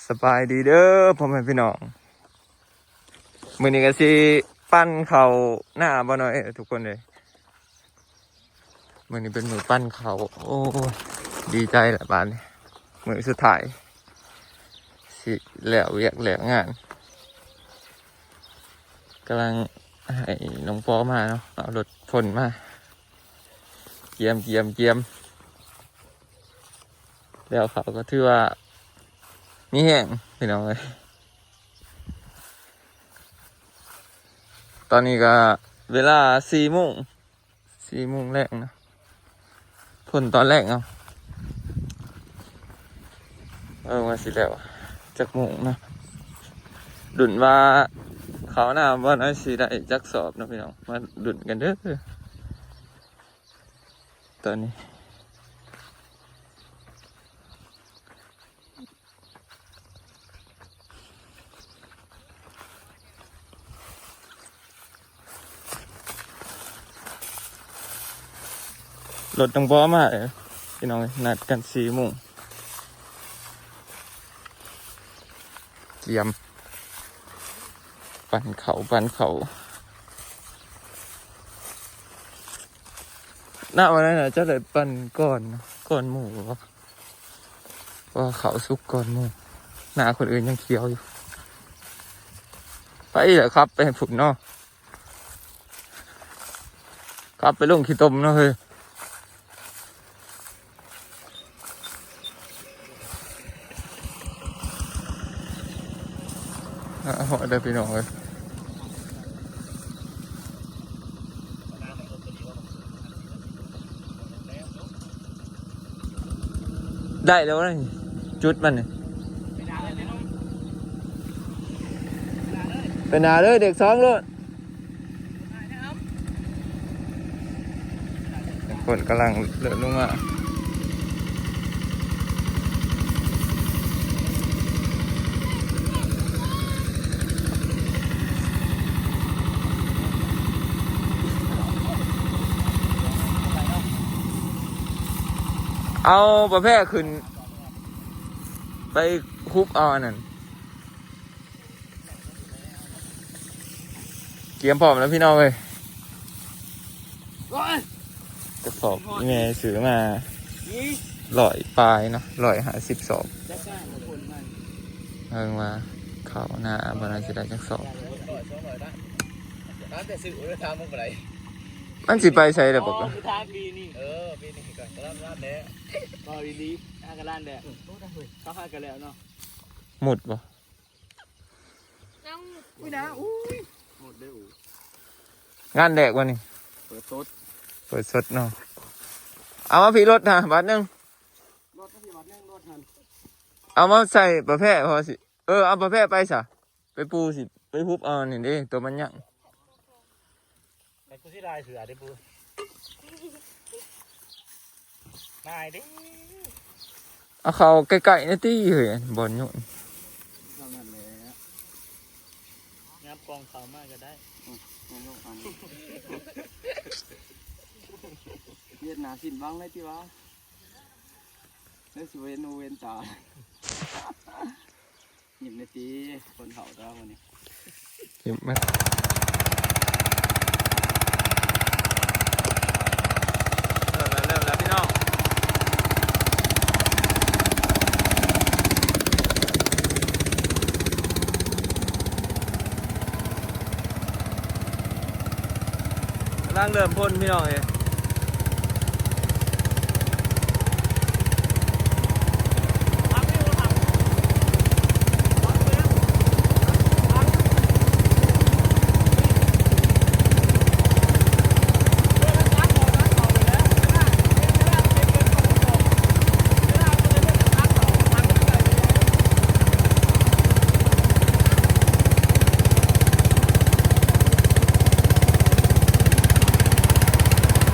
ສະບາຍດີເດີພໍ່ແມ່ພີ່ນ້ອງ, ມື້ນີ້ກໍຊິປັ່ນເຂົ້ານາບໍ່ນ້ອຍທຸກຄົນເອີຍ. ມື້ນີ້ເປັນມື້ປັ່ນເຂົ້າ. ໂອ້ຍ ດີໃຈລະບາດນີ້, ມື້ສຸດທ້າຍ ຊິແລ້ວວຽກແລ້ວງານ. ກຳລັງໃຫ້ນ້ອງປໍມາເນາະ, ເອົາລົດພົ່ນມາ ກຽມ ກຽມ ກຽມ. ແລ້ວເຂົາກໍຖືວ່າມີແຮງພີ່ນ້ອງເອີຍ. ຕອນນີ້ກໍເວລາສີ່ໂມງ ສີ່ໂມງແລງເນາະ, ຝົນຕອນແລງເອົາ. ເອີ ວ່າຊິແລ້ວຈັກໂມງເນາະ, ລຸ້ນວ່າເຂົ້ານາບໍ່ນ້ອຍຊິໄດ້ຈັກສອບເນາະພີ່ນ້ອງ, ມາລຸ້ນກັນເດີ. ຕອນນີ້ລົດຕ້ອງບໍ່ມາເດີພີ່ນ້ອງເອີຍ, ນັດກັນສີ່ໂມງ. ກຽມ ປັ່ນເຂົ້າ ປັ່ນເຂົ້າ. ນາວ່ານັ້ນນະ ຈະໄດ້ປັ່ນກ່ອນ ກ່ອນໝູ່ບໍ? ວ່າເຂົ້າສຸກກ່ອນໝູ່, ນາຄົນອື່ນຍັງຂຽວຢູ່. ໄປລະ ຂັບໄປພຸ້ນເນາະ, ຂັບໄປລົງຂີ້ຕົມເນາະເຮີຍ. ຮອດແລ້ວພີ່ນ້ອງເອີຍ, ໄດ້ແລ້ວນີ້ ຈຸດມັນນີ້. ໄປໜ້າເລີຍ ເດັກສອງໂລດ. ຄົນກຳລັງເດີນລົງມາ. ເອົາປາແພຂຶ້ນ ໄປຮຸບເອົາອັນນັ້ນ. ກຽມພ້ອມແລ້ວພີ່ນ້ອງເອີຍ. ໂອ້ຍ ກະສອບອີ່ແມ່ຊື້ມາ ນີ້ ຮ້ອຍປາຍເນາະ, ຮ້ອຍຫ້າສິບສອບ. ຈັກການຄົນມັນ ເບິ່ງວ່າເຂົ້າໜ້າບໍ່ໜ້າຊິໄດ້ຈັກສອບ. ມັນຊິໄປໃສລະບັກ? ໂອ້ ຄືທາງປີນີ້. ເອີ ປີນີ້ກໍລ້ານແລ້ວ. ເວົ້າດີໆ ຫາກໍລ້ານແລ້ວ. ເຂົາຫາກໍແລ້ວເນາະ. ໝົດບໍ່? ອຸ້ຍນາ ອຸ້ຍ ໝົດເດີ. ງານແລກວະນີ້? ເປີດສົດ ເປີດສົດເນາະ. ເອົາມາພີ້ລົດນະ ບາດໜຶ່ງ. ລົດມາພີ້ບາດໜຶ່ງ ລົດຫັ້ນ. ເອົາມາໃສ່ປາແພ ພໍຊິ ເອີ ເອົາປາແພໄປຊະ ໄປປູຊິ ໄປຮຸບເອົານີ້ເດ້ ໂຕມັນຍັງ. ແຕ່ກູຊິລາຍເສືອເດ້ປູ ນາຍເດ້. ເອົາເຂົ້າໃກ້ໆ ນີ້ຕິເຮີ້ຍ ບ່ອນໂຍນ. ເທົ່ານັ້ນແຫຼະ ຫຍັບກ່ອງເຂົ້າມາກໍໄດ້. ອືມ ເຮັດໜ້າສິ້ນບັງໄດ້ຕິວະ ແລ້ວຊິເຫັນຫູເຫັນຕາ. ຍິ້ມແດ່ຕິ ຄົນເຖົ້າຕາມື້ນີ້ ຍິ້ມມາ. ເລີ່ມແລ້ວ ເລີ່ມແລ້ວພີ່ນ້ອງ. ກຳລັງເລີ່ມພົ່ນພີ່ນ້ອງເອີຍ. ເ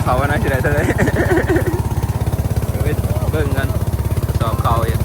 ເຂົ້າວ່າໜ້າຊິໄດ້ເທົ່າໃດ ເບິ່ງກັນ ສອບເຂົ້າອີກ.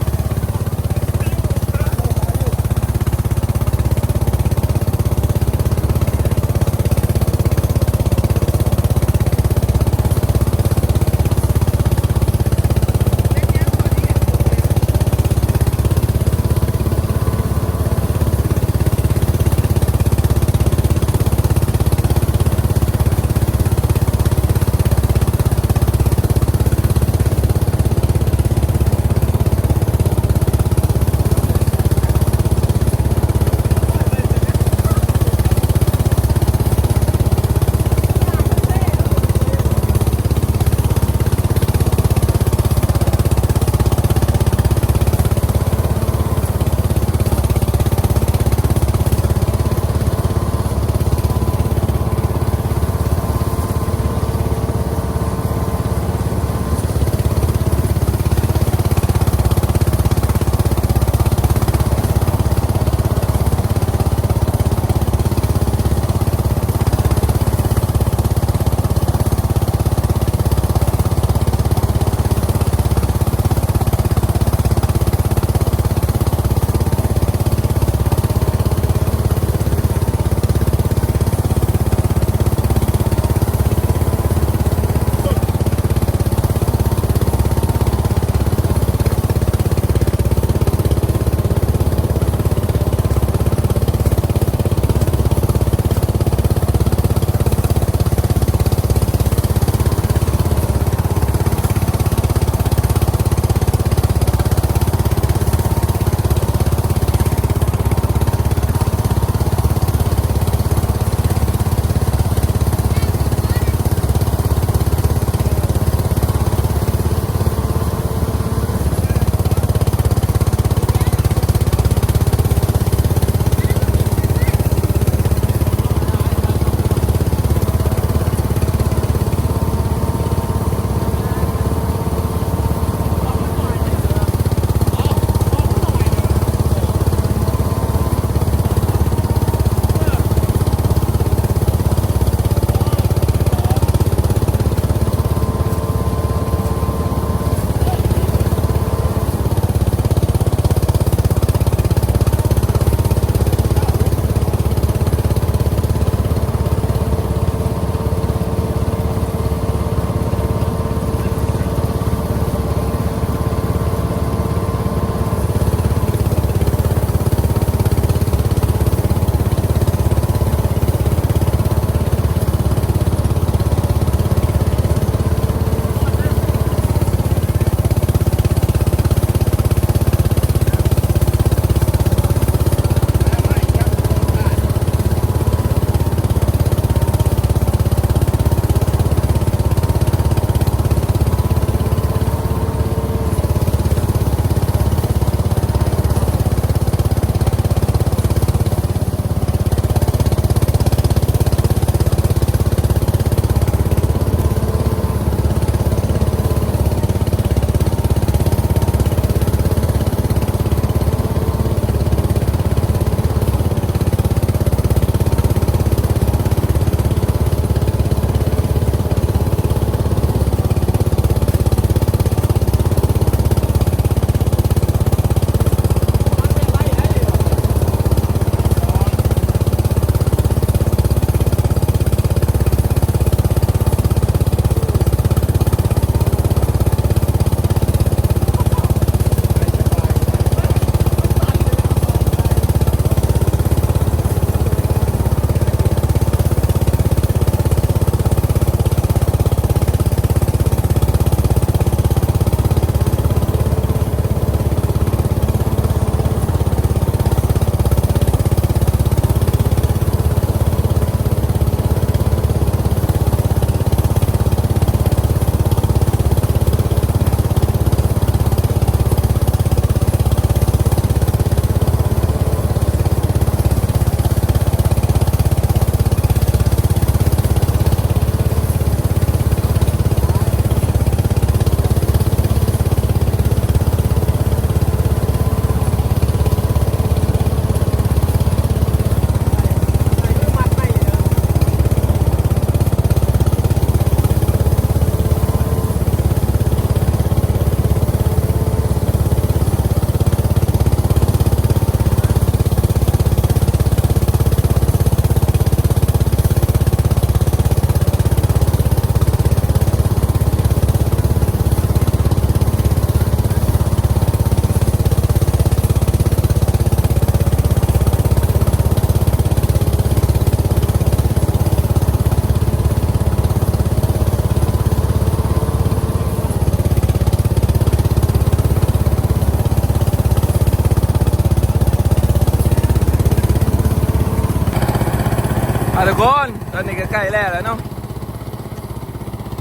ອ່ະ ທຸກຄົນ ຕອນນີ້ກໍໃກ້ແລ້ວແລ້ວເນາະ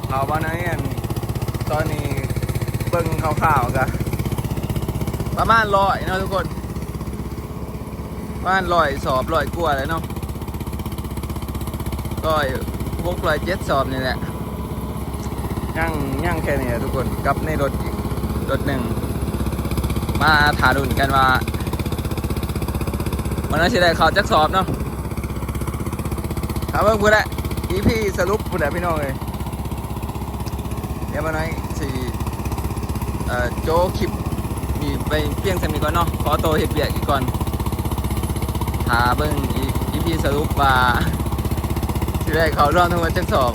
ເຂົ້າມາໃນອັນ ຕອນນີ້ເບິ່ງຄ່າວໆ ກໍປະມານຮ້ອຍເນາະທຸກຄົນ ປະມານຮ້ອຍສອບ ຮ້ອຍກວ່າແລ້ວເນາະ ຮ້ອຍຫົກ ຮ້ອຍເຈັດສອບນີ້ແຫຼະ ຍັງ ຍັງແຄ່ນີ້ແຫຼະທຸກຄົນ ກັບໃນລົດອີກລົດໜຶ່ງ ມາຖ້າລຸ້ນກັນວ່າ ມື້ນີ້ຊິໄດ້ເຂົ້າຈັກສອບເນາະ ຖ້າເບິ່ງພຸ້ນແຫຼະ ອີພີສະຫຼຸບພຸ້ນແຫຼະພີ່ນ້ອງເອີຍ ດຽວມາໜ້ອຍຊິ ເອີ ໂຈະຄລິບນີ້ໄປພຽງສ່ຳນີ້ກ່ອນເນາະ ຂໍໂຕເຮັດວຽກອີກກ່ອນ ຖ້າເບິ່ງອີ ອີພີສະຫຼຸບວ່າ ຊິໄດ້ເຂົ້າຮ່ວມທັງໝົດຈັກສອບ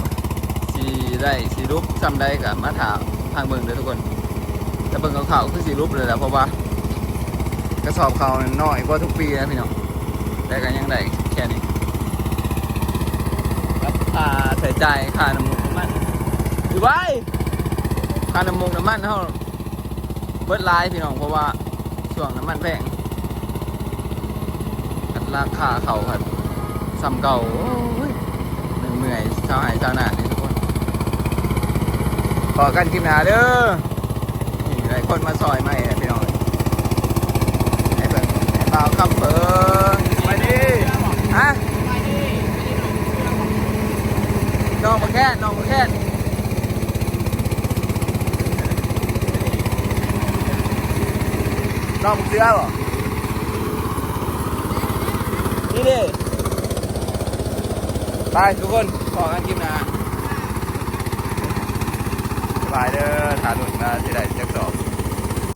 ຊິໄດ້ ຊິຫຼຸບສ່ຳໃດກໍມາຖ້າຟັງເບິ່ງເດີທຸກຄົນ ແຕ່ເບິ່ງຄ່າວໆ ຄືຊິຫຼຸບແລ້ວແຫຼະ ເພາະວ່າກະສອບເຂົ້ານັ້ນນ້ອຍກວ່າທຸກປີນະພີ່ນ້ອງ ແຕ່ກໍຍັງໄດ້ແຄ່ນີ້ ກັບຄ່າໃຊ້ຈ່າຍ ຄ່ານ້ຳມັນ ອີໄວ້ ຄ່ານ້ຳມັນ ນ້ຳມັນເຮົາເບິດຫຼາຍພີ່ນ້ອງ ເພາະວ່າຊ່ວງນ້ຳມັນແພງ ຄັນລາຄາເຂົ້າພັດສ່ຳເກົ່າ ໂອ້ຍ ເມື່ອຍຊາວໄຮ່ຊາວນາເດ້ທຸກຄົນ ພໍ້ກັນຄລິບໜ້າເດີ ນີ້ໄດ້ຄົນມາຊ່ອຍໃໝ່ແລ້ວພີ່ນ້ອງ ໃຫ້ເບິ່ງ ໃຫ້ບ່າວຄຳເພິງ ສະບາຍດີ ຮະ ໜອງບັກແຄນ ໜອງບັກແຄນ ໜອງບັກເສືອບໍ? ນີ້ເດ້ ໄປທຸກຄົນ ພໍ້ກັນຄລິບໜ້າ ສະບາຍເດີ ຖ້າລຸ້ນວ່າຊິໄດ້ຈັກສອບ.